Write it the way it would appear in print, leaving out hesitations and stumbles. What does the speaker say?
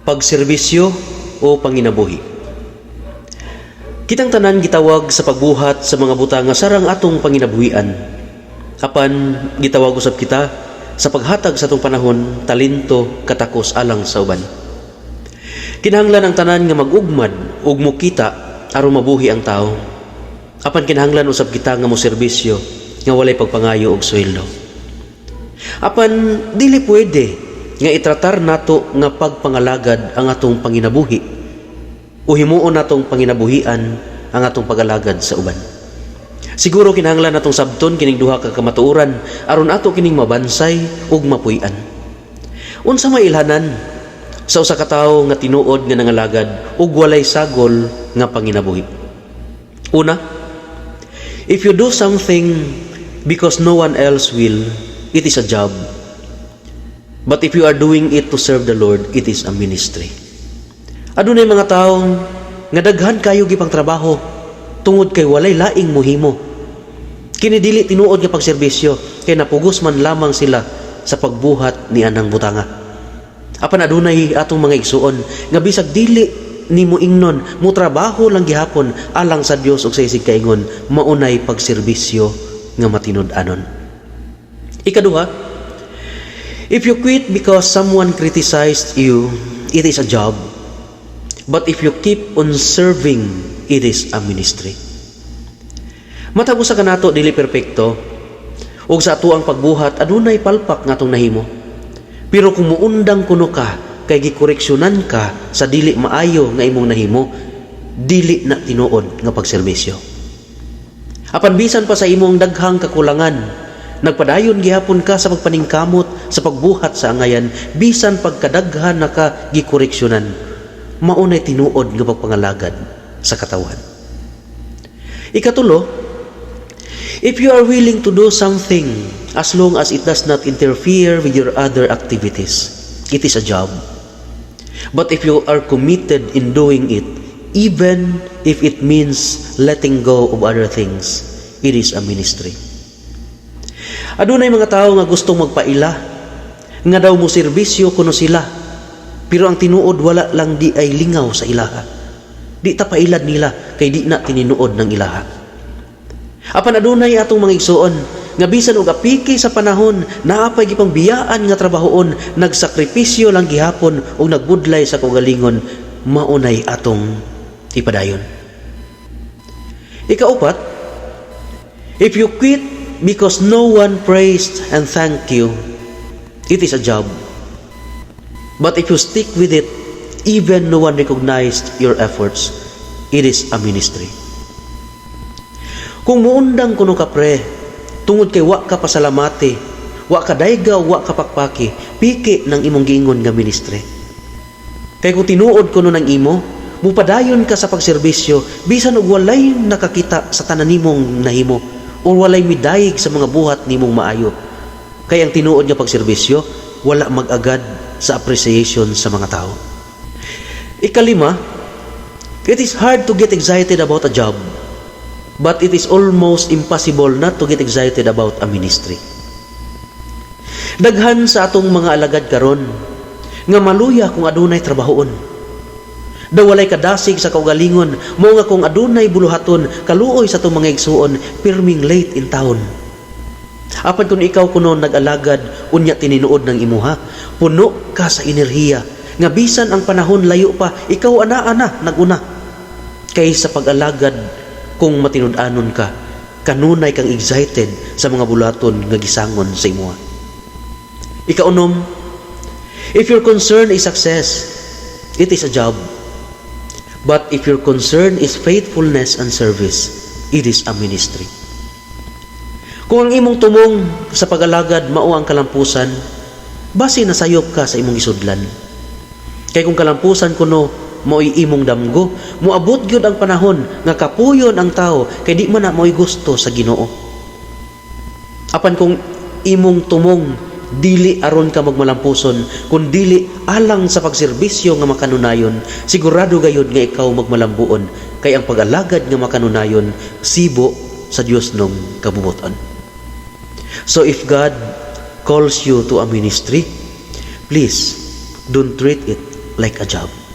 Pagserbisyo o panginabuhi. Kitang tanan gitawag sa pagbuhat sa mga butang nga sarang atong panginabuhian. Apan gitawag usab kita sa paghatag sa atong panahon, talento, katakos alang sa uban. Kinahanglan ang tanan nga mag-ugmad ug mukita aron mabuhi ang tao. Apan kinahanglan usab kita nga moserbisyo nga walay pagpangayo og sweldo. Apan dili pwede nga itratar nato nga pagpangalagad ang atong panginabuhi o himuon natong panginabuhian ang atong pag-alagad sa uban. Siguro kinahanglan natong sabton kining duha ka kamatuoran aron ato kining mabansay ug mapuy-an. Unsa may ilhanan sa usa ka tawo nga tinuod nga nangalagad ug walay sagol nga panginabuhi? Una, if you do something because no one else will, it is a job. But if you are doing it to serve the Lord, it is a ministry. Adunay mga tawo nga daghan kayo gipang trabaho tungod kay walay laing muhimo. Kini dili tinuod nga pagserbisyo kay napugos man lamang sila sa pagbuhat ni anang butanga. Apan adunay atong mga igsuon nga bisag dili nimo ingnon, mo trabaho lang gihapon alang sa Dios ug sa isig kaingon, maunay pagserbisyo nga matinud-anon. Ikaduha, if you quit because someone criticized you, it is a job. But if you keep on serving, it is a ministry. Matag usa kanato dili perpekto ug sa atoang pagbuhat adunay palpak nga atong nahimo. Pero kung muundang kuno ka kay gikoreksyonan ka sa dili maayo nga imong nahimo, dili na tinuod nga pagserbisyo. Apan bisan pa sa imong daghang kakulangan, nagpadayon gihapon ka sa pagpaningkamot sa pagbuhat sa angayan, bisan pagkadaghan naka gikoreksyonan, maunay tinuod nga pagpangalagad sa katawhan. Ikatulo, if you are willing to do something as long as it does not interfere with your other activities, it is a job. But if you are committed in doing it, even if it means letting go of other things, it is a ministry. Adunay mga tao nga gustong magpaila, nga daw mo serbisyo kuno sila, pero ang tinuod wala lang di ay lingaw sa ilaha. Di ta pailad nila kay di na tininuod ng ilaha. Apan adunay atong mga igsuon nga bisan og apiki sa panahon, naa pay gipang biyaan nga trabahoon, nagsakripisyo lang gihapon ug nagbudlay sa kaugalingon, maunay atong ipadayon. Ikaupat, if you quit because no one praised and thanked you, it is a job. But if you stick with it, even no one recognized your efforts, it is a ministry. Kung muundang kuno ka, pre, tungod kay wa ka pasalamati, wa ka dayga, wa ka pakpaki, piki ng imong giingon nga ministry. Kay kung tinuod kuno ng imo, mupadayon ka sa pagserbisyo bisan og walay nakakita sa tanan nimong nahimo o walay midayig sa mga buhat nimong maayo. Kay ang tinuod nga pagserbisyo, wala mag-agad sa appreciation sa mga tao. Ikalima, it is hard to get excited about a job, but it is almost impossible not to get excited about a ministry. Daghan sa atong mga alagad karon nga maluya kung adunay trabahoon. Daw walay kadasig sa kaugalingon, mao nga kung adunay buluhaton, kaluoy sa atong mga igsuon, pirming late in town. Apan kung ikaw kuno nag-alagad, unya tininuod ng imuha, puno ka sa enerhiya, nga bisan ang panahon layo pa, ikaw ana-ana naguna. Kay sa pag-alagad, kung matinud-anon ka, kanunay kang excited sa mga buluhaton nga gisangon sa imuha. Ikaunom, if your concern is success, it is a job. But if your concern is faithfulness and service, it is a ministry. Kung ang imong tumong sa pag-alagad mao ang kalampusan, basi nasayop ka sa imong gisudlan. Kay kung kalampusan kuno mao'y imong damgo, moabot gyud ang panahon nga kapuyon ang tao kay di man na mao'y gusto sa Ginoo. Apan kung imong tumong dili aron ka magmalampuson, kun dili alang sa pagserbisyo nga makanunayon, sigurado gayud nga ikaw magmalambuon kay ang pag-alagad nga makanunayon sibo sa Dios nung kabubuton. So if God calls you to a ministry, please don't treat it like a job.